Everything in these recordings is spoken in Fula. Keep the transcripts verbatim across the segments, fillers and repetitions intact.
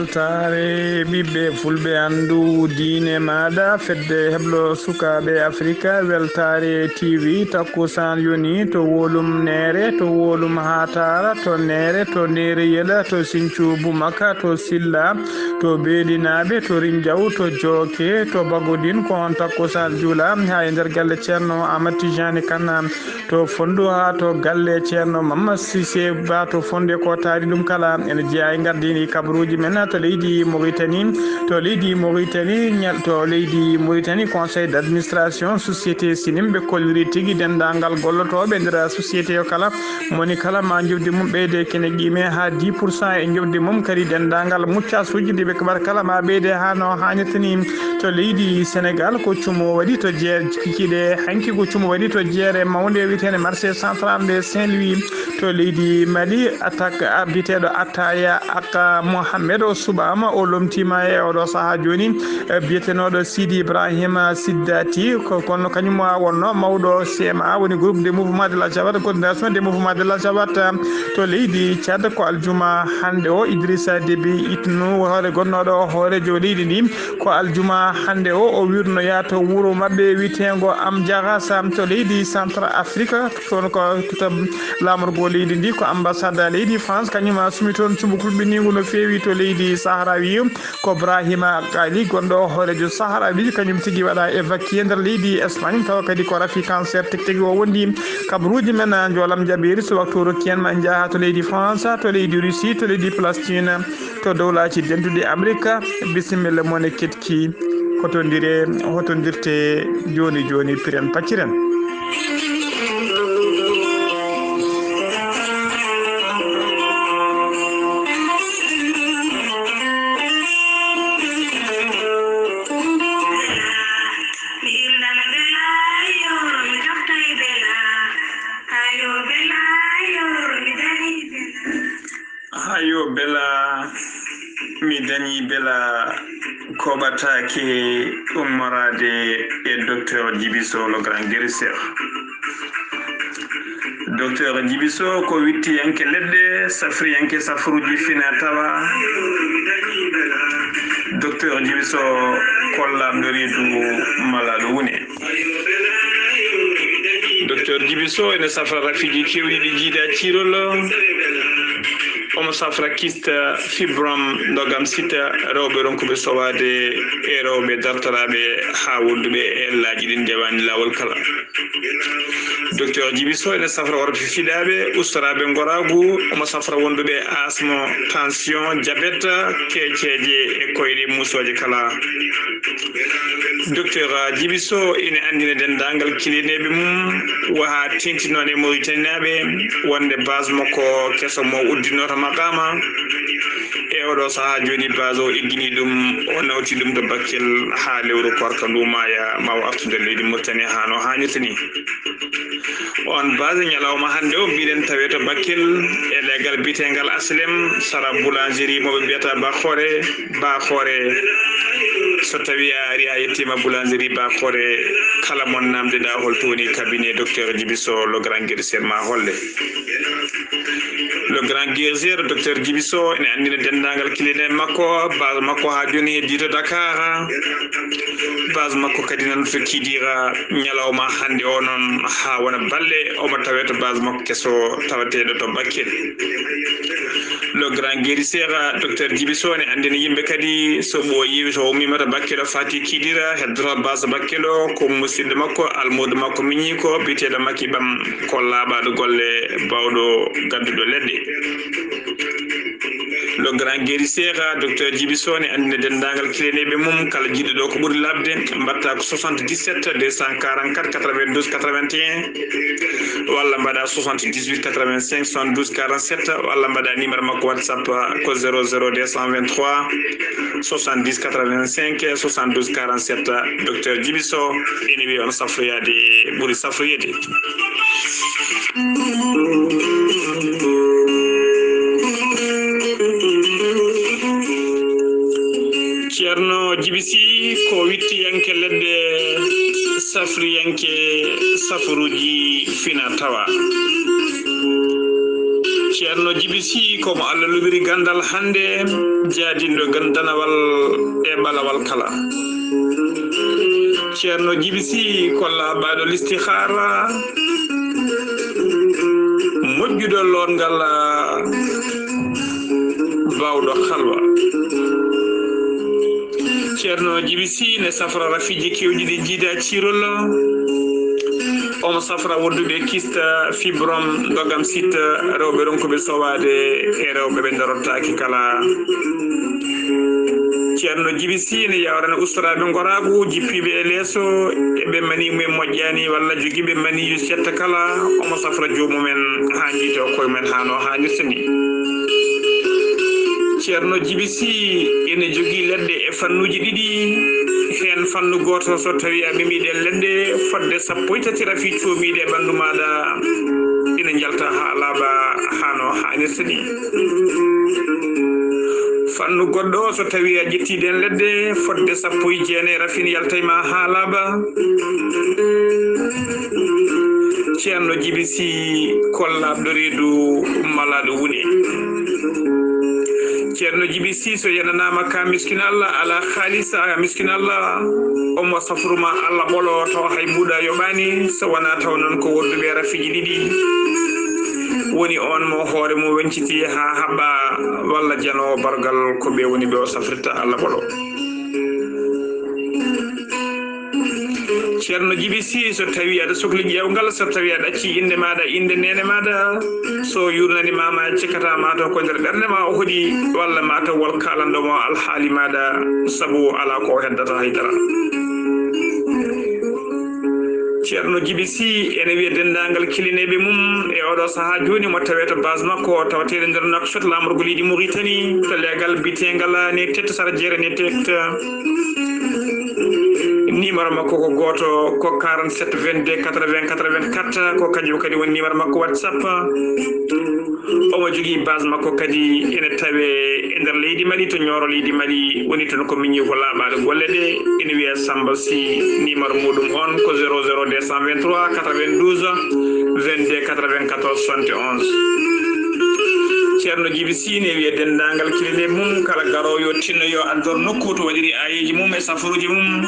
Weltaare ɓiɓɓe fulɓe, anndu diine maaɗa, fedde heblo sukaaɓe Afrika, Weltaare T V, takkusaan yoni to Wolum Neere, to Wolum Haataara, to Neere, to Neereyel, to Sinthiou Boumaka, to Silla, to Beelinaaɓe, to Rinjaw, to Jooke, to Bagodin, ko on takkusaan juula haa e nder galle Ceerno Aamadu Tijaani Kan. To Fonndu haa to galle Ceerno Mamma Sise Ba to Fonndu, ko taari ɗum kala ene jeyaa e ngardiindi kabaruuji men to leydi Mauritanie. To leydi Mauritanie, ñal-, to leydi Mauritanie, conseil d'administration société Sinim ɓe kolliri tigi denndaangal gollotooɓe nder société o kala, moni kala ma njoɓdi mum ɓeyde kene qiime haa dix pour cent e njoɓdi mum, kadi denndaangal muccasuuji ɗi ɓe keɓata kala ma ɓeyde haa no haanirta ni. To leydi Senegal, ko cumo waɗi to jeer kikiɗe. Hanki ko cumo waɗi to jeere mawnde wiyeteende marché central de Saint-Louis. To leydi Mali, attaque a biyeteeɗo Attaya Aka Mohamed o suɓaama, o lomtiima e oɗo sahaa jooni, e biyetenooɗo Sidi Ibrahima Siddati, ko kono kañum wonno mawɗo C M A, woni groupe de mouvement de la Jawat, coordination des mouvements de la Jawat. To leydi Tchad, ko aljuma hannde o, Idrissa Déby Itno, hoore gonnooɗo hooreejo leydi ndi, ko aljuma hannde o, o wirnoyaa to wuro maɓɓe wiyeteengo Amdjara Sam to leydi Centre Afrique. Toon ko to laamorgo leydi ndi, ko ambassade leydi France, kañum a sumi toon cumbu kulɓiniingu no feewi to leydi Sahrawi. Ko Brahima Ali, gonɗo hooreejo Sahrawi, kañum tigi waɗa évacué nder leydi Espagne, tawa kadi ko rafi cancer tigi tigi o wondi. Kabaruuji men, a njoolam jaɓeeri, so waktu rokki en ma njaha to leydi France, to leydi Russie, to leydi Palestine, to dowlaaji dentuɗi Amerika. Bisimilla mon e keɗki. Hotondire, hotondirte jooni jooni, piren pacciren. Hayo bela, mi dañi bela koɓataake ummoraade e Docteur Djibiso, le grand guérisseur. Docteur Djibiso ko wittiyanke leɗɗe, safriyanke safruuji fina tawa. Docteur Djibiso kollaɗo reedu malaɗo wune. Docteur Djibiso ene safra rafiiji keewɗi ɗi jiida ciirol. Omo safra kyste, fibrome, ndogam sita, rewɓe ronkuɓe sowaade e rewɓe dartoraaɓe haa wonduɓe e ellaaji ɗin ndewaani laawol kala. Docteur Djibiso ene safra worɓe fiɗaaɓe, ustoraaɓe ngoraagu, omo safra wonduɓe asma, tension, diabète, keeceeje e koyɗe muusooje kala. Docteur Djibiso ene anndina denndaangal kilineeɓe mum, waha tintinoon e Mauritanienaaɓe, wonde base makko keso mo uddinoo to Maqama. E oɗo sahaa jooni, base o eggini ɗum, o nawti ɗum to Bakel haa lewru koorka ndu maaya, ma o artu nder leydi Mauritanie haa no haanirta ni. On base ñalawma hannde o, mbiɗen tawe to Bakel, e leegal biyeteengal Aslem, sara boulangerie mo ɓe mbiyata Bakore, Bakore. So tawi a ari a yettima boulangerie Bakore, kala mon namdeɗa hol to woni cabinet docteur Djibiso, le grand guérisseur, ma holle. Le grand guérisseur, docteur Djibiso, ene anndina denndaangal client makko, base makko haa jooni heddi to Dakar. Base makko kadi nan to Kidira, ñalawma hannde o noon haa wona balɗe, omo tawe to base makko keso tawateeɗo to Bakel. Le grand guérisseur, docteur Djibiso, ne anndina yimɓe kadi, so ɓooyi, so ummiima to Bakel o faati Kidira, heddoto base Bakel o, ko musidɗo makko, almuudo makko, miñiiko, biyeteeɗo Makki Ɓam, ko laaɓaaɗo golle, baawɗo gadduɗo leɗɗe. Le grand guérisseur, docteur Djibiso, ne anndina denndaangal kilineeɓe mum, kala jiiɗo ɗo ko ɓuri laaɓde, mbaɗta ko soixante-dix-sept deux cent quarante-quatre quatre-vingt-douze quatre-vingt-un, walla mbaɗa soixante-dix-huit quatre-vingt-cinq soixante-douze quarante-sept, walla mbaɗa numéro makko WhatsApp ko zéro zéro deux cent vingt-trois soixante-dix quatre-vingt-cinq soixante-douze quarante-sept. Docteur Djibiso ene wiya on safroyaade ɓuri safroyeede. Ceerno Djibi Sy ko wittiyanke leɗɗe, safriyanke safruuji fina tawa. Ceerno Jibi Sih ko mo Allah luɓiri ganndal hannde, jaadinɗo gan-, danawal e ɓalawal kala. Ceerno Jibi Sih ko laaɓaaɗo listihaara, moƴƴuɗo lootngal, baawɗo halwa. Ceerno Jibi Sih ne safra rafiiji keewɗi ɗi jiida ciirol. Omo safra wonduɓe kista, fibrom, ndogam sitta, rewɓe ronkuɓe sowaade e rewɓe ɓe darotaaki kala. Ceerno Jibi Sih ne yawrana ustoraaɓe ngoraagu, jippiiɓe e leeso, e ɓe mani mumen moƴƴaani walla jogiiɓe mani yu setta kala. Omo safra joomumen haa njiita koye mumen haa no haanirta ni. Ceerno Jibi Sih ene jogii leɗɗe e fannuuji ɗiɗi. Heen fannu gooto, so tawii a memi ɗeen leɗɗe, fotde sappo e tati rafi coomiiɗe e ɓanndu maaɗa, ina njalta haa laaɓa haa no haanirta ni. Fannu goɗɗo, so tawii a ƴettii ɗeen leɗɗe, fotde sappo e jeenayi rafi ne yalta e ma haa laaɓa. Ceerno Jibi Sih ko laaɓɗo reedu, malaaɗo wune. Ceerno Jibi Sih so yenanaama ka miskin Allah, alaa haalis, a miskin Allah, omo safru ma Allah ɓolo tawa hay mbuuɗa yoɓaani, so wonaa taw noon ko wonduɓe rafiiji ɗiɗi. Woni oon mo hoore mum weñciti haa haɓɓa, walla janoowo bargal, ko ɓe woni ɓe o safrirta Allah ɓolo. Ceerno Jibi Sih, so tawii aɗa sokli ƴeewngal, so tawii aɗa accii innde maaɗa, innde neene maaɗa, so yuurnani ma, ma cikkata ma taw ko nder ɓernde ma o hoɗi, walla ma taw wol kaalanɗo mo alhaali maaɗa, sabu alaa ko o heddata hay dara. Ceerno Jibi Sih ene wiya denndaangal kilineeɓe mum e oɗo sahaa jooni mo tawee to base makko tawateeɗo nder Nouakchott, laamorgo leydi Mauritanie, to leegal biteengal ne tetta sara jeere ne tetta. Numéro makko ko gooto, ko quarante-sept vingt-deux quatre-vingts quatre-vingt-quatre, ko kanjum kadi woni numéro makko WhatsApp. Omo jogii base makko kadi ene tawee e nder leydi Mali, to Nioro leydi Mali, woni toon ko miñi ko laaɓaaɗo golle ɗe, ene wiyee Samba Sy, numéro muɗum on ko zéro zéro deux cent vingt-trois quatre-vingt-douze vingt-deux quatre-vingt-quatorze soixante et onze. Ceerno Jibi Sih ne wiya denndaangal kilineeɓe mum kala garoowo yo tinno yo addor nokku to waɗiri aayeeji mum e safaruuji mum.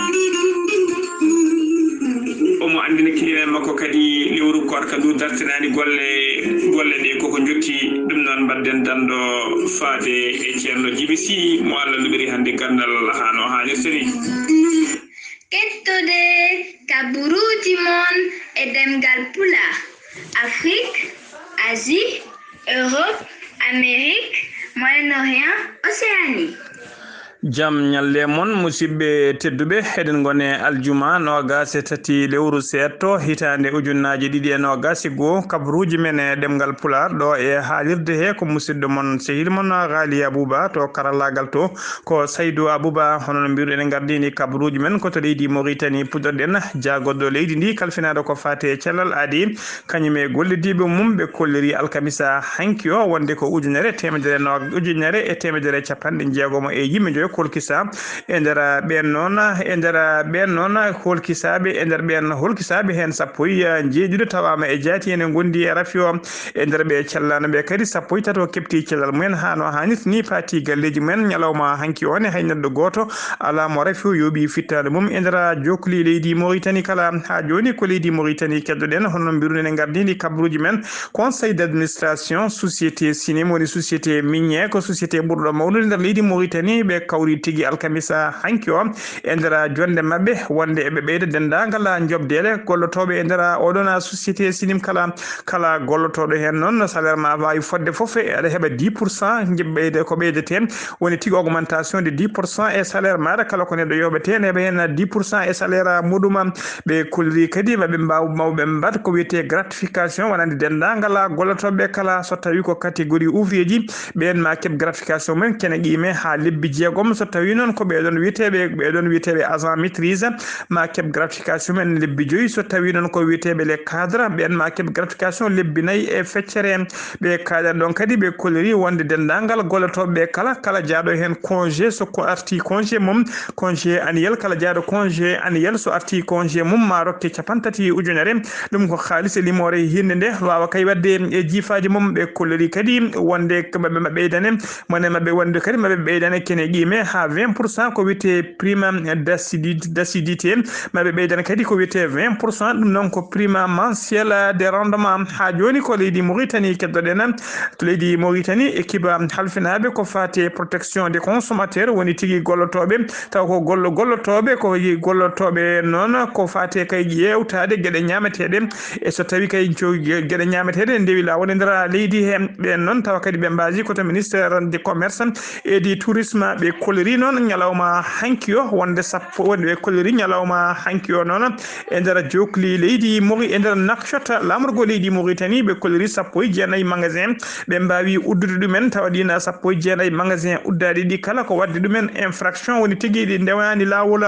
Omo anndina kilineeɓe makko kadi lewru koorka ndu dartinaani golle, golle ɗe koko jotti. Ɗum noon mbaɗden danndo faade e Ceerno Jibi Sih mo Allah luɓiri hannde ganndal haa no haanirta ni. Kettode kaburuuji mon e ɗemngal Pulaar, Afrik, Asie, Europe, Amérique, Moyen-Orient, Océanie. Jam ñalle mon, musidɓe tedduɓe, eɗen ngone aljuma noogas e tati lewru seeɗto, hitaande ujunnaaje ɗiɗi e noogas e goo, kabaruuji men e ɗemngal Pulaar, ɗo e haalirde he ko musidɗo mon, sehil mon, Ghaliya Buuba, to karallaagal to, ko Saydu Abuba. Hono no mbiruɗen, en ngardini kabaruuji men ko to leydi Mauritanie, puɗɗorɗen jaagoɗo leydi ndi, kalfinaaɗo ko faati e cellal aadi, kañum e gollidiiɓe mum ɓe kolliri alkamisa hanki o, wonde ko ujunere e teemedere no-, ujunere e teemedere e capanɗe jeegomo e yimɓe joyo kolkisa. E nder ɓeen noon, e nder ɓeen noon holkisaaɓe, e nder ɓeen holkisaaɓe heen sappo e jeeɗiɗo tawaama e jaati ene ngondi e rafi o. E nder ɓe cellaano ɓe kadi, sappo e tato keɓti cellal mumen haa no haanirta ni, paati galleeji mumen. Ñalawma hanki o ne, hay neɗɗo gooto alaa mo rafi o yooɓi fittaandu mum e nder jokkuli leydi Mauritanie kala. Haa jooni ko leydi Mauritanie keddoɗen, hono no mbiruɗen e ngardini kabaruuji men. Conseil d'administration société Sinim, woni société minière, ko société ɓurɗo mawnude nder leydi Mauritanie, ɓe kawri tigi alkamisa hanki o e nder jonde maɓɓe, wonde eɓe ɓeyda denndaangal njoɓdeele gollotooɓe e nder oɗon société Sinim kala. Kala gollotooɗo heen noon, no salaire ma waawi fodde fof, aɗa heɓa dix pour cent, nje-, ɓeyde, ko ɓeydetee, woni tigi augmentation de dix pour cent e salaire maaɗa. Kala ko neɗɗo yoɓetee, ne heɓa heen dix pour cent e salaire muɗum. Ɓe kolliri kadi maɓe mbaaw, mawɓe mbaɗ ko wiyetee gratification, wonande denndaangal gollotooɓe kala, so tawii ko catégorie ouvrier ji, ɓeen ma keɓ gratification mum, kene qiime haa lebbi jeegom. So tawi noon ko ɓeɗon wiyeteɓe ɓeɗon wiyeteɓe agent maîtrise, ma keɓ gratification men lebbi joyyi. So tawi noon ko wiyeteɓe les cadres, ɓen ma keɓ gratification lebbi nayyi e feccere. Ɓe kaaɗan ɗon kadi, ɓe kolliri wonde denndaangal gollotoɓe ɓe kala, kala jaaɗo heen congé, so ko arti congé mum, congé annuel, kala jaaɗo congé annuel so arti congé mum, ma rokke capanɗe tati ujunere. Ɗum ko kaalis e limoore e hiirde nde waawa kay waɗde e jiifaaji mum. Ɓe kolliri kadi wonde ko maɓɓe maɓɓe ɓeydane, mone maɓɓe wonde kadi maɓɓe ɓeydane kene qiime haa vingt pour cent ko wiyetee prime d'assidu-, d'assiduité. Maɓɓe ɓeydane kadi ko wiyetee vingt pour cent, ɗum noon ko prime mensuel de rendement. Haa jooni ko leydi Mauritanie keddoɗen. To leydi Mauritanie, équipe halfinaaɓe ko faati e protection des consommateurs, woni tigi gollotooɓe, taw ko gollo-, gollotooɓe, ko yi-, gollotooɓe noon ko faati e kay ƴeewtaade geɗe ñaameteeɗe. E so tawi kay co-, ge-, geɗe ñaameteeɗe ndewi laawol e nder leydi he, ɓeen noon tawa kadi ɓe mbaasi ko to ministère de commerce et du tourisme. Ɓe kolliri noon ñalawma hanki o wonde sappo, wonde ɓe kolliri ñalawma hanki o noon e nder jokli leydi Mori-, e nder Nouakchott, laamorgo leydi Mauritanie, ɓe kolliri sappo e jeenayi magasin. Ɓe mbaawi uddude ɗumen, tawa ɗiin sappo e jeenayi magasin uddaaɗi ɗi kala ko waɗde ɗumen infraction, woni tigi ɗi ndewaani laawol.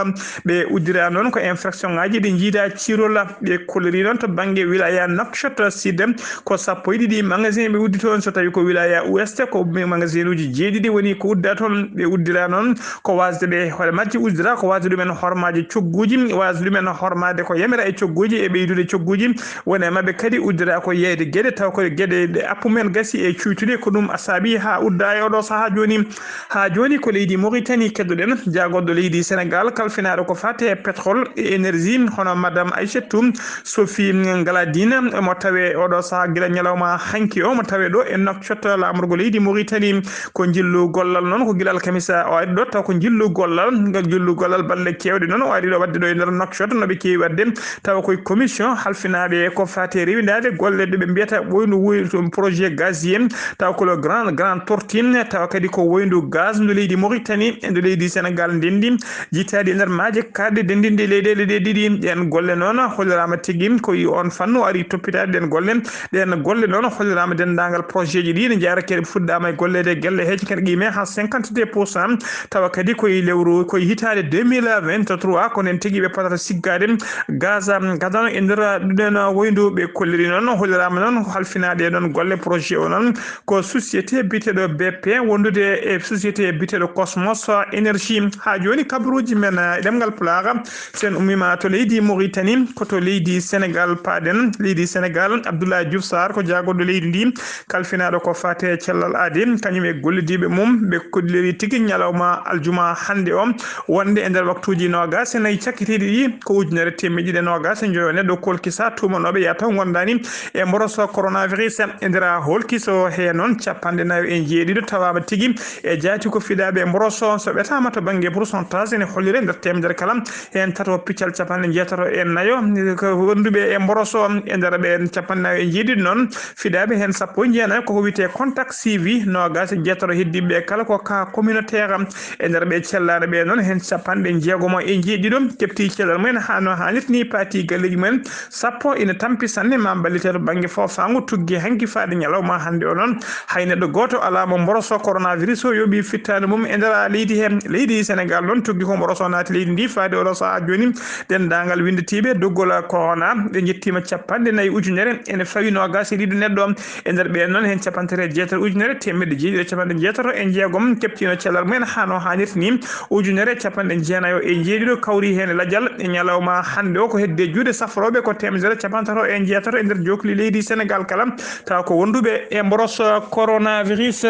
Ɓe uddira noon ko infraction ŋaaji ɗi njiida cirola. Ɓe kolliri noon to bannge wilaya Nouakchott Sud, ko sappo e ɗiɗi magasin ɓe uddi toon. So tawi ko wilaya Ouest, ko magasin uji jeeɗiɗi woni ko udda toon. Ɓe uddira noon ko wasde ɓe hoore majji, uddira ko wasde ɗumen hormaaji cogguuji, wasde ɗumen hormaade ko yamira e cogguuji e ɓeydude cogguuji. Woni e maɓɓe kadi uddira ko yeeyde geɗe, taw ko geɗe ɗe appu men gasi e cuytude, ko ɗum saabi haa udda e oɗo sahaa jooni. Haa jooni ko leydi Mauritanie keddoɗen, jaagorɗo leydi Sénégal kalfinaaɗo ko faati e pétrole et énergie, hono Madame Aïssatou Sophie Ngaladine, mo tawe oɗo sahaa gila ñalawma hanki o, mo tawe ɗo e Nouakchott, laamorgo leydi Mauritanie. Ko njillu gollal noon, ko gila alkamisa o ari ɗo, taw ko njillu gollal, ngal njillu gollal balɗe keewɗe noon o ari ɗo waɗde ɗo e nder Nouakchott, no ɓe keewi waɗde. Tawa koye commission halfinaaɓe ko faati e rewindaade golle ɗe ɓe mbiyata wayno woy-, ɗum projet gazier, tawa ko le grand, grand tortue, tawa kadi ko woyndu gaz ndu leydi Mauritanie e ndu leydi Sénégal ndenndi, jiitaade e nder maaje kaaɗɗe denndinɗe leyɗeele ɗe ɗiɗi. Ɗeen golle noon holliraama tigi ko e oon fannu ari toppitaade ɗeen golle. Ɗeen golle noon holliraama denndaangal projet ji ɗi ne njaara keɗe fuɗɗaama e golleede e gelle heeje keɗe qiime haa cinquante-deux pour cent. Tawa kadi ko e lewru, ko e hitaande deux mille vingt-trois, ko nen tigi ɓe potata siggaade gaz, um, gadano e nder ɗuɗen woyndu. Ɓe kolliri noon, holliraama noon halfinaaɗe e noon golle projet o noon ko société biyeteeɗo B P wondude e société biyeteeɗo Cosmos Énergie. Haa jooni kabaruuji men, eh, ɗemngal Pulaar, sen ummiima to leydi Mauritanie, ko to leydi Sénégal paaɗen. Leydi Sénégal, Abdoulaye Diouf Sarr ko jaagorɗo leydi ndi, kalfinaaɗo ko faati e cellal aadi, kañum e gollidiiɓe mum, ɓe kolliri tigi ñalawma aljuma hannde o, wonde e nder waktuuji noogaas e nayi cakkitiiɗi ɗi, ko ujunere teemedde ɗiɗi e noogaas e joyo neɗɗo kolkisa tuumanooɓe yataw ngondaani e mboroso coronavirus. E nder holkiso he noon, capanɗe nayo e jeeɗiɗo tawaama tigi e jaati ko fiɗaaɓe e mboroso. So ɓetaama to bannge pourcentage, ene hollire nder teemedere kala heen tato piccal capanɗe jeetato e nayo ko wonduɓe e mboroso. E nder ɓeen capanɗe nayo e jeeɗiɗo noon, fiɗaaɓe heen sappo e jeenayo koko wiyetee contact suivi, noogaas e jeetato heddiiɓe ɓe kala ko cas communautaire. E nder ɓe cellaano ɓe noon, heen capanɗe jeegomo e jeeɗiɗo keɓti cellal mumen haa no haanirta ni, paati galleeji mumen sappo ina tampi sanne, ma mballite to bannge foofaango tuggi hanki faade ñalawma hannde o noon. Hay neɗɗo gooto alaa mo mboroso coronavirus o yooɓi fittaandu mum e nder leydi he. Leydi Sénégal noon tuggi ko mboroso naati leydi ndi faade oɗo sahaa jooni. Denndaangal winnditiiɓe doggol corona ɓe njettiima capanɗe nayi ujunere, ene fawi noogaas e ɗiɗo neɗɗo. E nder ɓeen noon, heen capanɗe tati e jeetati ujunere teemedde jeeɗiɗi e capanɗe jeetato e jeegom keɓtiino cellal mumen haa no haanirta ni. Ujunere capanɗe jeenayo e jeeɗiɗo kawri heen e lajal e ñalawma hannde o, ko hedde juuɗe safrooɓe ko teemedere capanɗe tato e jeetato e nder jookli leydi Sénégal kala, tawa ko wonduɓe e mboros coronavirus.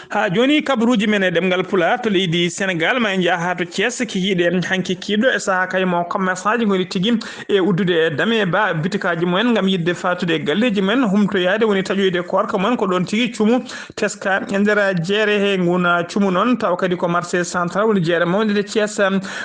Haa jooni, kabaruuji men e ɗemngal Pulaar to leydi Sénégal, ma en njaha haa to Thiès, kikiiɗe hanki kiiɗo e sahaa kay mo commerçant ji ngoni tigi e uddude e dame ba bitikaaji mumen ngam yiɗde faatude e galleeji mumen, humtoyaade woni taƴoyde koorka mumen. Ko ɗoon tigi cumu teska e nder jeere he ngun cumu noon, tawa kadi ko marché central woni jeere mawnde nde Thiès.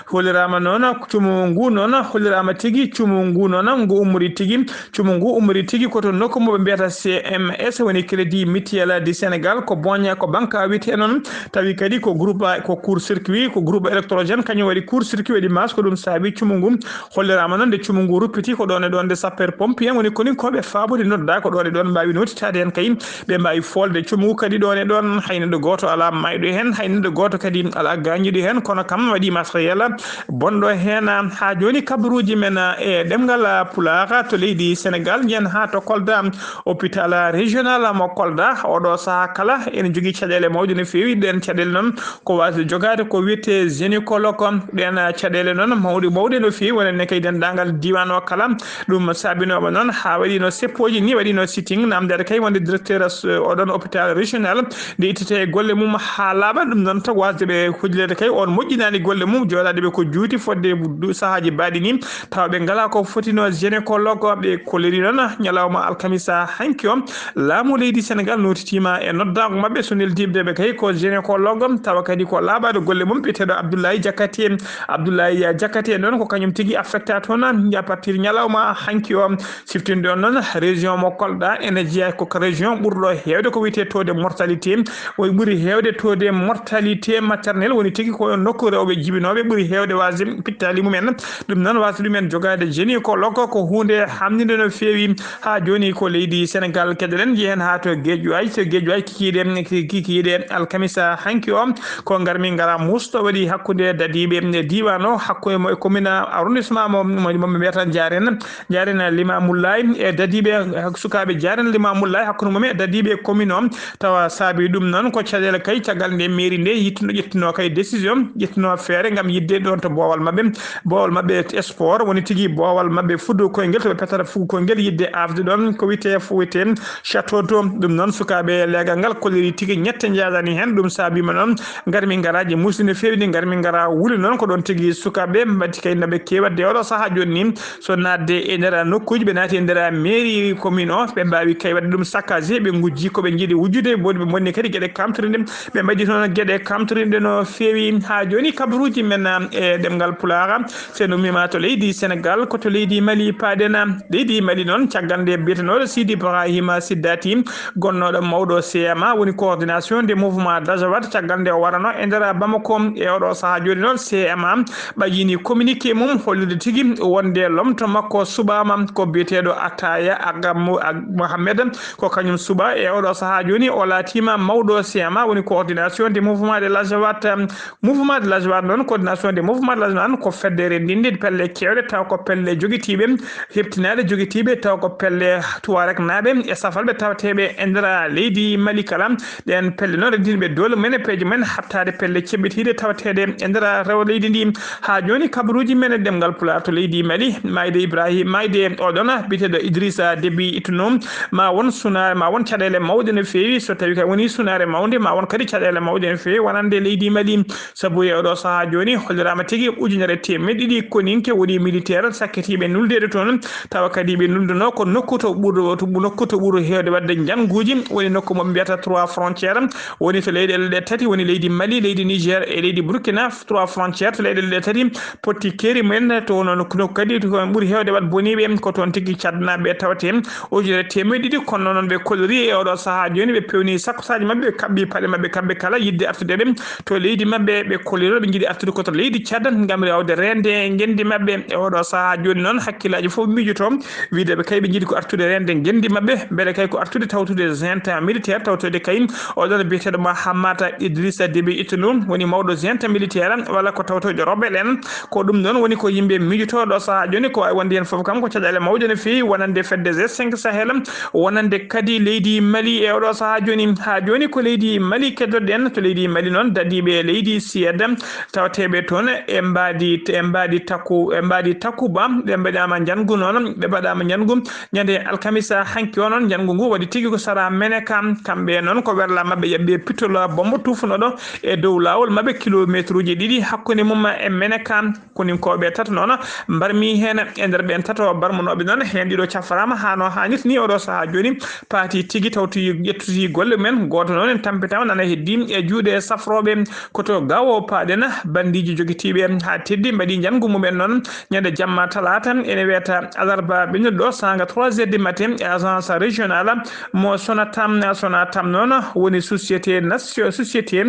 Holliraama noon cumu ngu noon, holliraama tigi cumu ngu noon, ngu ummori tigi, cumu ngu ummori tigi ko to nokku mo ɓe mbiyata C M S, woni Crédit Mutuel du Sénégal, ko boña, ko banque ka wiyetee noon, tawi kadi ko groupe, ko court circuit, ko groupe électrogène, kañum waɗi court circuit, waɗi masse, ko ɗum saabi cumu ngu holliraama noon nde cumu ngu ruppiti, ko ɗoon e ɗoon nde sapeur pompier en woni koninkooɓe faabude nodda, ko ɗoon e ɗoon mbaawi nootitaade heen kay, ɓe mbaawi foolde cumu ngu kadi ɗoon e ɗoon, hay neɗɗo gooto alaa maayɗo heen, hay neɗɗo gooto kadi alaa gaañiiɗo heen, kono kam waɗi matériel bonɗo heen. Haa jooni kabaruuji men e ɗemngal Pulaar to leydi Senegaal, njiyen haa to Kolda, hôpital régional mo Kolda, oɗo sahaa kala ene jogii caɗeele mawɗe no feewi. Ɗeen caɗeele noon ko waasde jogaade ko wiyetee gynécologue. Ɗeen caɗeele noon mawɗe mawɗe no feewi, wonande kay denndaangal diiwaan o kala. Ɗum saabinooɓe noon haa waɗiino seppooji ni, waɗiino sitting, naamndaade kay wonde directeur, eh, oɗon hôpital régional nde ittete e golle mum haa laaɓa. Ɗum noon taw waasde ɓe hujleede kay, on moƴƴinaani golle mum, jooɗaade ɓe ko juuti fodde du-, sahaaji baaɗi ni, tawa ɓe ngalaa ko fotino gynécologue. Ɓe kolliri noon ñalawma alkamisa hanki o, laamu leydi Senegaal nootitiima e noddaango maɓɓe, so neldiiɓe ɓe kay ko gynécologue, tawa kadi ko laaɓaade golle mum, biyeteeɗo Abdoulaye Diakhaté. Abdoulaye Diakhaté noon ko kañum tigi affecta toon, à partir ñalawma hanki o, siftinɗo noon région mo Kolda, ene jeyaa ko région ɓurɗo heewde ko wiyetee taux de mortalité, o ɓuri heewde taux de mortalité maternelle, woni tigi ko nokku rewɓe jibinooɓe ɓuri heewde waasde pittaali mumen. Ɗum noon, waasde ɗumen jogaade gynécologue ko huunde hamninde no feewi. Haa jooni ko leydi Senegaal, keɗoɗen, njehen haa to Guédiawaye, to Guédiawaye kikiiɗe, kikiiɗe alkamisa hanki o, ko ngarmi ngara musto waɗi hakkunde dadiiɓe diiwaan o, hakkunde mo e commune arrondissement mo, mo, mo ɓe mbiyata Ndiarène, Ndiarène Limamoulaye e dadiiɓe, sukaaɓe Ndiarène Limamoulaye, hakkunde mum e dadiiɓe commune o. Tawa saabi ɗum noon ko caɗeele kay, caggal nde mairie nde yittuno, ƴettuno kay décision, ƴettuno feere ngam yiɗde ɗoon to boowal maɓɓe, boowal maɓɓe sport, woni tigi boowal maɓɓe fuɗɗo koyngel, to ɓe petata fuɗɗo koyngel, yiɗde aafde ɗoon ko wiyetee, ko wiyetee château d'eau. Ɗum noon sukaaɓe leegal ngal kolliri tigi ñette njaadani heen. Ɗum saabiima noon ngarmi ngaraaji muusɗi no feewi, ɗi ngarmi ngara wuli noon. Ko ɗoon tigi sukaaɓe mbaɗti kay no ɓe keewatde oɗo sahaa jooni ni. So naatde e nder nokkuuji, ɓe naati e nder mairie commune o, ɓe mbaawi kay waɗde ɗum saccagé, ɓe ngujji ko ɓe njiɗi wujjude, woni ɓe mbonni kadi geɗe kamtorinɗe, ɓe mbaɗi toon geɗe kamtorinɗe no feewi. Haa jooni kabaruuji men e ɗemngal Pulaar, so en ummiima to leydi Senegaal, ko to leydi Mali paaɗen. Leydi Mali noon, caggal nde biyetenooɗo Sidi Ibrahima Siddati, gonnooɗo mawɗo C M A, woni coordination des mouvements d'Azawad, caggal nde o warano e nder Bamako e oɗo sahaa jooni noon, C M A ɓayyini communiqué mum hollirde tigi wonde lomto makko suɓaama ko biyeteeɗo Ataya Aga Mo-, Ag-, Mohamed, ko kañum suɓa e oɗo sahaa jooni o laatiima mawɗo C M A, woni coordination des mouvements de l'Azawad. Mouvement de l'Azawad noon, coordination des mouvements de l'Azawad ko fedde renndinde pelle keewɗe taw ko pelle jogitiiɓe, heɓtinaaɗe jogitiiɓe taw ko pelle Tuareg naaɓe e safalɓe tawateeɓe e nder leydi Mali kala. Ɗeen pelle noon renndinɓe doole mumen e peeje mumen haɓtaade pelle ceɓɓitiiɗe tawateeɗe e nder rewo leydi ndi. Haa jooni kabaruuji men e ɗemngal Pulaar to leydi Mali, maayde Ibrahim, maayde oɗon biyeteeɗo Idrissa Déby Itno, ma won sunaare, ma won caɗeele mawɗe no feewi. So tawi kay woni sunaare mawnde, ma won kadi caɗeele mawɗe no feewi wonande leydi Mali. Sabu e oɗo sahaa jooni holliraama tigi ujunere teemeɗɗe ɗiɗi koninke woni militaire sakkitiiɓe nuldeede toon, tawa kadi ɓe nulduno ko nokku to ɓur, to ɓur, nokku to ɓuri heewde waɗde njannguuji, woni nokku mo ɓe mbiyata trois frontières, woni to leyɗeele ɗe tati, woni leydi Mali, leydi Niger e leydi Burkina, trois frontières to leyɗeele ɗe tati, potti keeri mumen to noon nokku kadi to ɓuri heewde waɗ boniiɓe ko toon tigi caddanaaɓe tawate ujunere teemeɗɗe ɗiɗi. Kono noon ɓe kolliri e oɗo sahaa jooni, ɓe pewni sakkosaaji maɓɓe, ɓe kaɓɓi paɗe maɓɓe kamɓe kala yiɗde artude ɗe to leydi maɓɓe. Ɓe kolliri ɓe njiɗi artude ko to leydi Tchad ngam rewde reende ngenndi maɓɓe. E oɗo sahaa jooni noon hakkillaaji fof miijoto wiide ɓe kay ɓe njiɗi ko artude reende ngenndi maɓɓe, mbele kay ko artude tawtude junta militaire tawtude kay oɗon biyeteeɗo Mahamata Idrissa Déby Itno woni mawɗo junta militaire walla ko tawtoyɗo rebelle en. Ko ɗum ɗoon woni ko yimɓe miijotoo ɗo sahaa jooni, ko waawi wonde heen fof kam ko caɗeele mawɗe no feewi wonande fedde G cinq Sahel, wonande kadi leydi Mali e oɗo sahaa jooni. Haa jooni ko leydi Mali keddoɗen, to leydi Mali noon dadiiɓe leydi Suède tawateeɓe toon e mbaadi, e mbaadi takku, e mbaadi takku ba, ɓe mbaɗaama njanngu noon, ɓe mbaɗaama njanngu ñande alkamisa hanki o noon, njanngu ngu waɗi tigi ko sara Meneka. Kamɓe noon ko werla maɓɓe yaɓɓi pitol bombo tuufunooɗo e dow laawol maɓɓe kilomeetruuji ɗiɗi hakkunde mum e Meneka. Koninkooɓe tato noon mbarmi heen. E nder ɓeen tato barmunooɓe noon, heen ɗiɗo cafraama haa no haanirta ni oɗo sahaa jooni, paati tigi tawti ƴettuti golle mumen. Gooto noon en tampitaama nana heddii e juuɗe safrooɓe. Ko to Gao paaɗen, banndiiji jogitiiɓe haa teddi mbaɗi njanngu mumen noon ñande jamma talaata, ene wiyata alarba ɓennuɗo saanga trois heures du matin e agence régionale mo Sonatam. Sonatam noon woni société nation société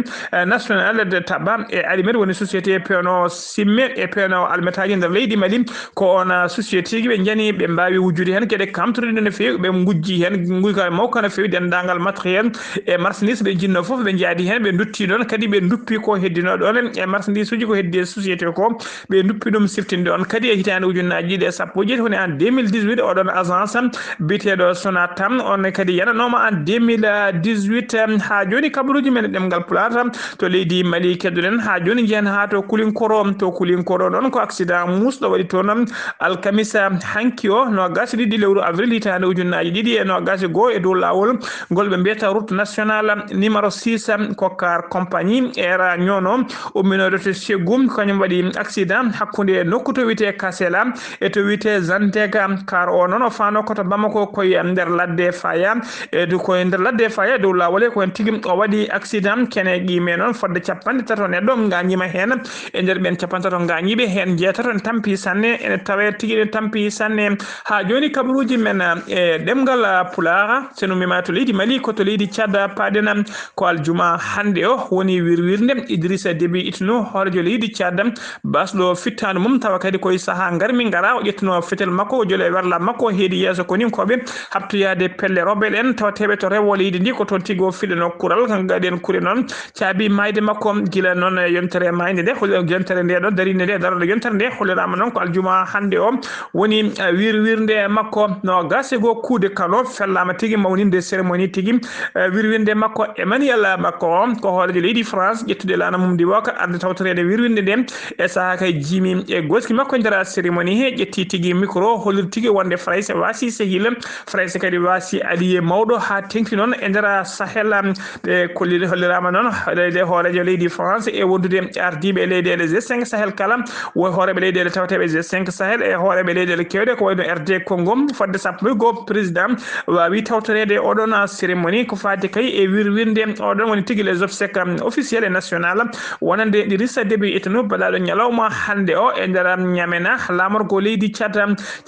nationale de tabac et alimete, woni société peewno simme e peewno alimetaji nder leydi Mali. Ko on société ji ɓe njani, ɓe mbawi wujjude hen geɗe kamtoɗe no feewi, ɓe gujji hen guyka mawka no feewi, dendagal matériel e marchandise ɓe jinno fof ɓe jaadi hen, ɓe dutti ɗon kadi ɓe duppi ko heddino ɗon e marchandise uji ko heddi e société ko. Ɓe duppi ɗum siftinde on kadi e hitaande ujunnaji ɗiɗi e sappo e jeetati, woni en deux mille dix-huit, oɗon agence biyeteeɗo Sonatam, on kadi yananoma en deux mille dix-huit, em, ha joni kabaruji men e ɗemgal Pulaar to leydi Mali keddoɗen. Ha joni jehen ha to Kulinkoro, to Kulinkoro ɗon ko accident musɗo waɗi toon alkamisa hanki o, nogas e ɗiɗi lewru avril hitaande ujunnaji ɗiɗi e nogas e goho, e dow lawol ngol ɓe mbiyata route nationale numéro six, ko car compagnie Air Ñono umminooɗo to Ségou, kañum waɗi accident hakkunde nokku to wiyetee Kasela e to wiyetee Zantega. Car o noon o faano ko to Bamako, koye nder ladde Faya, e du koye nder ladde Faya e dow laawol he, ko heen tigi o waɗi accident. Kene qiime noon fodde capanɗe tato neɗɗo ngaañiima heen, e nder ɓeen capanɗe tato ngaañiiɓe heen, jeetato ene tampi sanne, ene tawee tigi ene tampi sanne. Haa jooni kabaruuji men e ɗemngal Pulaar, so en ummiima to leydi Mali, ko to leydi Caad paaɗen. Ko aljuma hannde o woni wirwirnde Idrissa Déby Itno, hooreejo leydi Caad, basɗo fittaandu mum, tawa kadi ko e sahaa ngarmi ngara, o ƴettuno fetel makko, o joli e werla makko, o heedi yeeso koninkooɓe, haɓtoyaade pelle rebel en tawateeɓe to rewo leydi ndi, ko toon tigi o fiɗɗano kural, kanko kadi en kure noon, caabi maayde makko, gila noon e yontere maayde nde, hol-, yontere nde ɗo, darinde nde, darorde yontere nde, holliraama noon ko aljuma hannde o woni, eh, wirwirnde makko. Nogas e goo kuude kano fellaama tigi mawninde cérémonie tigi, eh, wirwirnde makko. Emmanuel Macron, ko hooreejo leydi France, ƴettude laana mum ndi wooka, arde tawtoreede wirwirnde nde e sahaa kay jiimi e gooski makko e nder cérémonie he, ƴetti tigi micro, holliri tigi wonde Farayse waasi sehil, Farayse kadi waasi allié mawɗo, haa teŋti noon e nder Sahel, am, ɓe kolliri, holliraama noon hoɗoyde hooreejo leydi France e wondude ardiiɓe leyɗeele G cinq Sahel kala, wo hooreeɓe leyɗeele tawateeɓe G cinq Sahel e hooreeɓe leyɗeele keewɗe, ko wayno R D Congo, fodde sappo e goo président waawi tawtoreede oɗon cérémonie, ko faati kay e wirwirnde oɗon woni tigi les obsèques, am, officiel et national, wonande Idrissa Déby Itno, baɗaaɗo ñalawma hannde o e nder, am, Ñamena, laamorgo leydi Caad.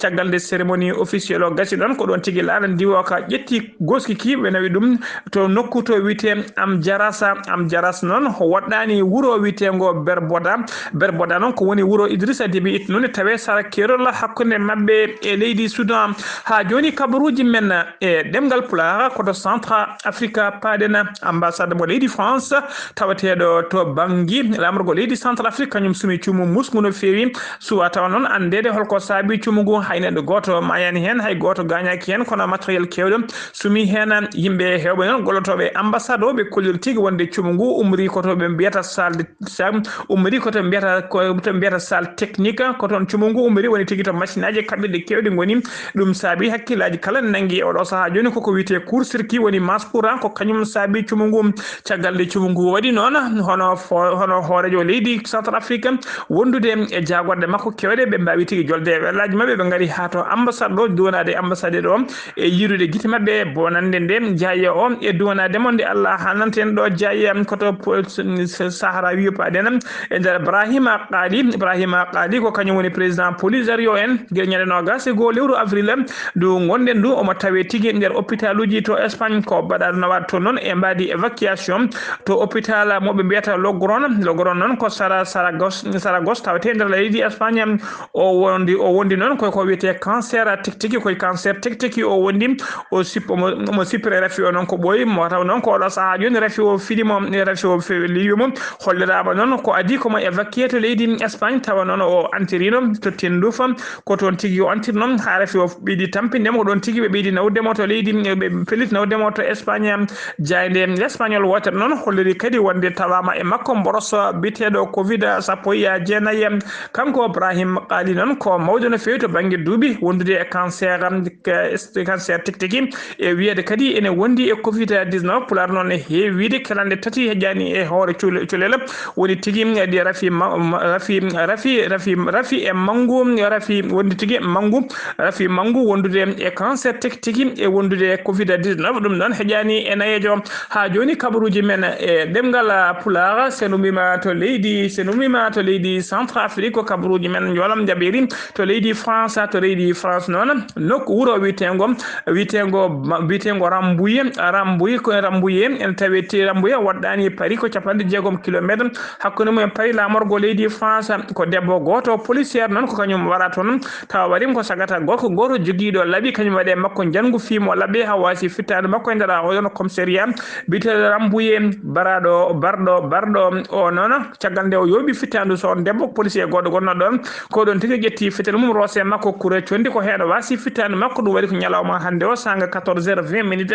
Caggal nde cérémonie officiel o gasi ɗon, ko ɗon tigi laana ndiwo ka ƴetti gooski ki, ɓe nawi ɗum to nokku to wiyetee Amdjaras. Amdjaras noon woɗɗaani wuro wiyeteengo Berboda. Berboda noon ko woni wuro Idrissa Déby Itno, nde tawee sara keerol hakkunde maɓɓe e leydi Soudan. Haa jooni kabaruuji men e ɗemngal Pulaar ko to Centre Afrique paaɗen. Ambassade mo leydi France tawateeɗo to Bangui, laamorgo leydi Centre Afrique, kañum sumi cuumu musngu no feewi. Suwa tawa noon anndeede holko saabi cuumu ngu, hay neɗɗo gooto maayaani heen, hay gooto gaañaaki heen, kono matériel keewɗo sumi heen. Yimɓe heewɓe noon gollotooɓe ambassade o, ɓe kolliri tigi wonde cuumu ngu ummori ko to ɓe mbiyata salle de, sa-, ummori ko to mbiyata, ko to mbiyata salle technique, ko toon cuumu ngu ummori, woni tigi to machine aji kaɓirɗe keewɗe ngoni. Ɗum saabi hakkillaaji kala ne nanngi e oɗo sahaa jooni, koko wiyetee court circuit, woni masse courant, ko kañum saabi cuumu ngu. Caggal nde cuumu ngu waɗi noon, hono fo-, hono hooreejo leydi Centre Afrique wondude e jaagorɗe makko keewɗe, ɓe mbaawi tigi jolde e wellaaji maɓɓe, ɓe ngari haa to ambassade ɗo, duwanaade ambassade ɗo e yiirude gite maɓɓe bonannde nde jaaye o, e duwanaade mo nde Allah haananta en ɗo jaaye, ko to po-, Sahara wiyo paaɗen e nder Brahima Qali. Ibrahima Qali ko kañum woni président Polisario en, gila ñande noogas e goo lewru avril ndu ngonɗen ndu, omo tawee tigi nder hôpitaluji to Espagne, ko baɗaaɗo nawaade toon noon e mbaadi évacuation to hôpital mo ɓe mbiyata Logron. Logron noon ko Sara-, Saragos-, Saragos tawetee nder leydi Espagne. O wondi, o wondi noon ko, ko wiyetee cancer tigi tigi, koye cancer tigi tigi o wondi. O sip-, omo, omo sippira rafi o noon ko ɓooyi, mo taw noon ko oɗo sahaa jooni rafi o fiɗi mo, rafi o fe-, liwi mo. Holliraama noon ko adii ko mo évacué to leydi Espagne, tawa noon o antirino to Tenerife, ko toon tigi o antirno, haa rafi o ɓeydi tampinde mo, ko ɗoon tigi ɓe ɓeydi nawde mo to leydi, ɓe pellit nawde mo to Espagne. Jaaynde Espagnol wootere noon holliri kadi wonde tawaama e makko mboros biyeteeɗo covid sappo e jeenayi. Kanko Brahim Qali noon ko mawɗo no feewi to bannge duuɓi wondude e cancer, cancer tigi tigi, e wiyeede kadi ene wondi e covid dix-neuf. Pulaar noon e heewi wiide kelande tati heƴaani e hoore cul-, culel, woni tigi ɗi rafi ma-, ma-, rafi, rafi, rafi, rafi e manngu, rafi wondi tigi manngu, rafi manngu wondude e cancer tigi tigi e wondude e covid dix-neuf. Ɗum noon heƴaani e nayeejo. Haa jooni kabaruuji men e ɗemngal Pulaar, so en ummiima to leydi, so en ummiima to leydi Centre Afrique, ko kabaruuji men njoolam njaɓeeri to leydi France. To leydi France noon, nokku wuro wiyeteengo, wiyeteengo, wiyeteengo Rambuye, Rambuye, ko Rambuye Ene tawi Tirambuye waɗɗaani Paris ko capanɗe jeegom kilometre hakkunde mum e Paris laamorgo leydi France. Ko debbo gooto policière noon ko kañum wara toon, tawa waɗi ko sagata gorko gooto jogiiɗo laɓi, kañum waɗi e makko njanngu fii mo laɓɓe haa waasi fittaandu makko e nder oɗon commissariat biyeteeɗo Rambuye, baraɗo, barɗo, barɗo o noon. Caggal nde o yooɓi fittaandu so on debbo policier goɗɗo gonno ɗon, ko ɗon tigi ƴetti fetel mum roose makko kure condi ko heen o waasi fittaandu makko. Ɗum waɗi ko ñalawma hannde o saanga quatorze heures vingt minutes.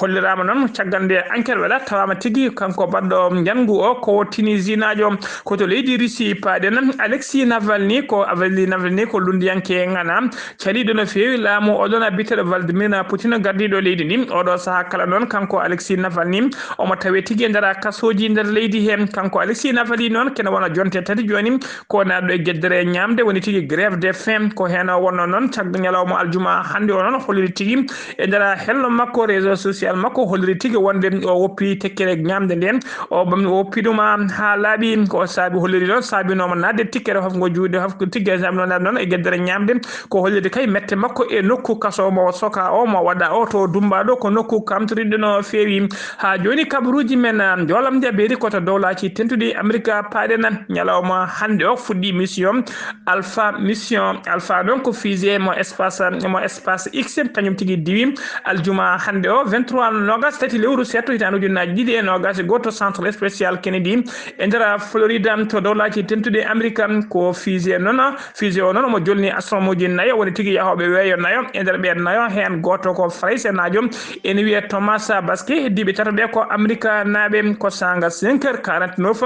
Holliraama noon caggal nde enquête waɗa tawaama tigi kanko baɗɗo njanngu o ko Tunisinaajo, ko to leydi Russie paaɗen. Alexis Navalny ko Alexis Navalny ko lunndiyanke ŋana caliiɗo no feewi laamu oɗon biyeteeɗo Vladimir Putin gardiiɗo leydi ndi. Oɗo sahaa kala noon kanko Alexis Navalny omo tawee tigi e nder kasooji nder leydi he. Kanko Alexis Navalny noon kene wona jonte tati jooni ko naatɗo e geddere ñaamde woni tigi grève de faim. Ko heen o wonno noon caggal ñalawma aljuma hannde o noon holliri tigi e nder hello makko réseau social makko holliri tigi wonde o woppi tekkere ñaamde nden. O ɓam-, o woppi ɗum, ah, haa laaɓi. Ko saabi holliri noon saabinooma naatde tikkere hofngo juuɗe hofngo tigi e saabinooma naatde noon e geddere ñaamde. Ko hollirde kay mette makko e nokku kaso mo soka o mo waɗa o to Dumba ɗo ko nokku kamtoriɗo no feewi. Haa jooni kabaruuji men, ah, njoolamde beeri ko to dowlaaji tentuɗi Amerika paaɗen ñalawma hannde o fuɗɗi mission Alpha mission. Alpha noon ko fusée mo espace, mo espace X, kañum tigi diwi aljuma hannde o, vingt-trois, noogas tati lewru seeɗto, hitaande ujunnaaji ɗiɗi e noogas e gooto, centre spécial Kennedy e nder Florida, to dowlaaji tentuɗi Amerika. Ko fusée noon, fusée o noon omo jolni astronomuji nayo, woni tigi yahooɓe weeyo nayo. E nder ɓeen nayo, heen gooto ko Faraysenaajo, ene wiyee Thomas Baske, heddiiɓe tato ɓe ko Amerikanaaɓe. Ko saanga cinq heures quarante-neuf,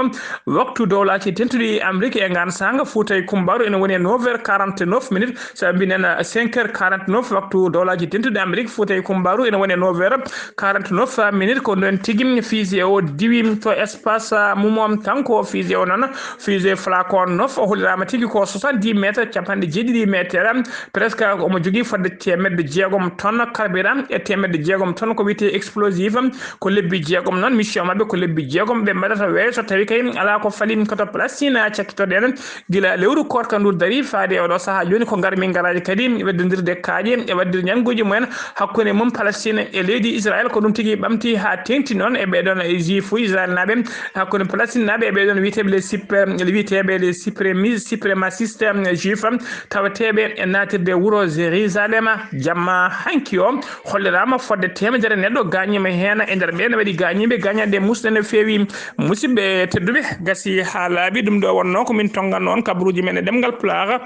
waktu dowlaaji tentuɗi Amerika e ngaan saanga Fuuta e Kumbaaru ene woni e neuf heures quarante-neuf minutes. Sabi minen cinq heures quarante-neuf waktu dowlaaji tentuɗi Amerika Fuuta e Kumbaaru ene woni e neuf heures quarante-neuf minutes. Ko noon tigi fusée o diwi to espace mum o, kanko fusée o noon, fusée Falcon neuf, o holliraama tigi ko soixante-dix mètres, capanɗe jeeɗiɗi mètres, presque omo jogii fodde teemedde jeegom tonnes carburant e teemedde jeegom tonnes ko wiyetee explosif. Ko lebbi jeegom noon, mission maɓɓe ko lebbi jeegom ɓe mbaɗata weeyo so tawi kay alaa ko fali ko to Palestine cakkitoɗen. Gila lewru koorka ndu dari faade e oɗo sahaa jooni ko ngarmi ngaraaji kadi weddondirde kaaƴe e waɗde ñannguuji mumen hakkunde mum Palestine e leydi Israel. Ko ɗum tigi ɓamti haa teeŋti noon e ɓeɗon juif Israel naaɓe, hakkunde Palestine naaɓe e ɓeɗon wiyeteeɓe les super, wiyeteeɓe les suprémi-, suprémacistes juifs tawateeɓe e naatirde wuro Jérusalem. Jamma hanki o holliraama fodde teemedere neɗɗo gaañiima heen. E nder ɓeen waɗi gaañiiɓe, gaañanɗe musɗe no feewi. Musidɓe tedduɓe, gasi haa laaɓi. Ɗum ɗo wonnoo ko min tonnganno on kabaruuji men e ɗemngal Pulaar.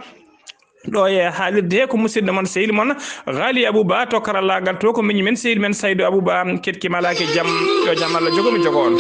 Ɗo e haalirde he ko musidɗo mon, sehil mon, Ghali Abouba, to karallaagal to ko miñi men, sehil men Saydu Abouba, keɗki malaaki jam, yo jam Allah jogo mi jogo on.